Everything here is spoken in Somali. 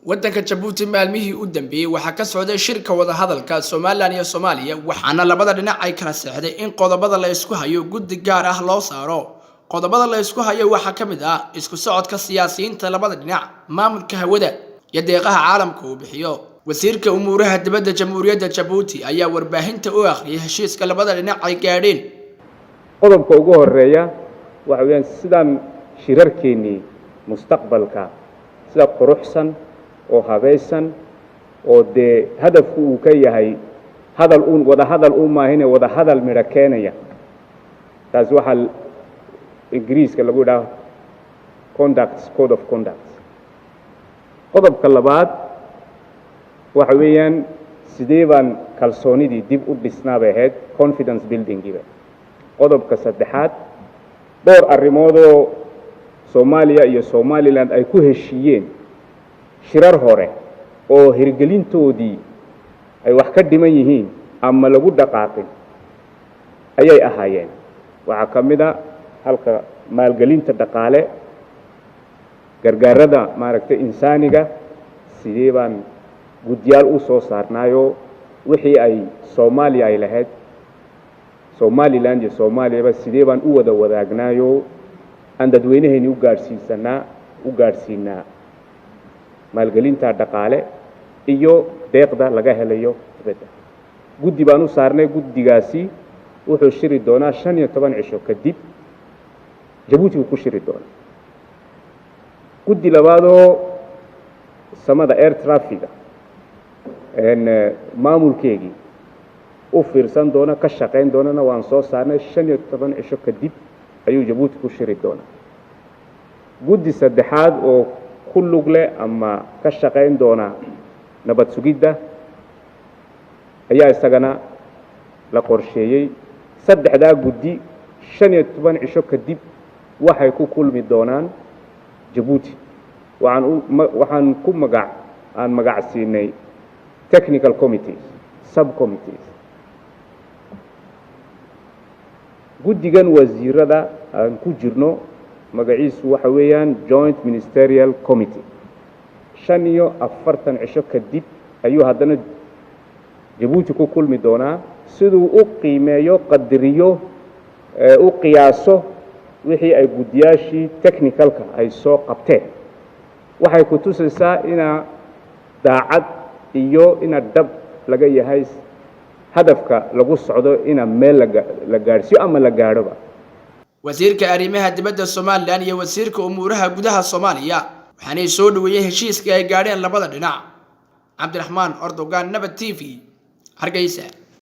Waddanka Jabuuti maalmihii u dambeeyey waxaa ka socday shirka wadahadalka Somaliland iyo Soomaaliya, waxaana labada dhinac ay kala seexday in qodobada la isku hayo guddi gaar ah loo saaro. Qodobada la isku hayo waxaa ka mid ah isku socodka siyaasiyiinta labada dhinac, maamulka hawada iyo deeqaha caalamka uu bixiyo. Wasiirka umuuraha dibadda Jamhuuriyadda Jabuuti ayaa warbaahinta u akhriyay heshiiska labada dhinac ay gaadheen. Qodobka ugu horeeya waxa weeyaan sidaan shirarkeennii mustaqbalka sida quruxsan oo habaysan oo dee hadafku uu ka yahay hadal uun, wada hadal uun maahine, wada hadal midho keenaya. Taasi waxaa Ingiriiska lagu yidhaha conducts, code of conduct. Qodobka labaad waxa weeyaan sidee baan kalsoonidii dib u dhisnaa bay ahayd, confidence buildingiiba. Qodobka saddexaad, dhowr arrimoodoo Soomaaliya iyo Somaliland ay ku heshiiyeen shirar hore oo hirgelintoodii ay wax ka dhiman yihiin ama lagu dhaqaaqin ayay ahaayeen. Waxaa ka mid a halka maalgelinta dhaqaale, gargaarada maaragtay insaaniga, sidee baan guddiyaal u soo saarnaayoo wixii ay Soomaaliya ay lahayd, Somaliland iyo Soomaaliyaba sidee baan u wada wadaagnaayoo aan dadweynaheeni u gaadhsiisanaa, u gaadhsiinaa maalgelinta dhaqaale iyo deeqda laga helayo dibadda. Guddi baan u saarnay. Guddigaasi wuxuu shiri doonaa 15 cisho kadib, Jabuuti buu ku shiri doonaa. Guddi labaadoo samada, air trafficga, maamulkeegii u fiirsan doona, ka shaqayn doonana waan soo saarnay. 15 cisho kadib ayuu Jabuuti ku shiri doonaa. Guddi saddexaad oo ku lug leh ama ka shaqayn doona nabad sugidda ayaa isagana la qorsheeyey. Saddexdaa guddi 15 cisho kadib waxay ku kulmi doonaan Jabuuti. Waxaan u waxaan ku magac aan magac siinay technical committees, subcommittees. Guddigan wasiirada aan ku jirno magaciisu waxa weeyaan Joint Ministerial Committee. 45 cisho kadib ayuu haddana Jabuuti ku kulmi doonaa siduu u qiimeeyo, qadariyo, u qiyaaso wixii ay guddiyaashii technicalka ay soo qabteen. Waxay ku tusaysaa inaa daacad iyo ina dhab laga yahay hadafka lagu socdo, ina meel la gaadhsiiyo ama la gaadhoba. Wasiirka arrimaha dibadda Somaliland iyo wasiirka umuuraha gudaha Soomaaliya waxaanay soo dhaweeyeen heshiiska ay gaadheen labada dhinac. Cabdiraxmaan Ordogan, Nabad TV, Hargeysa.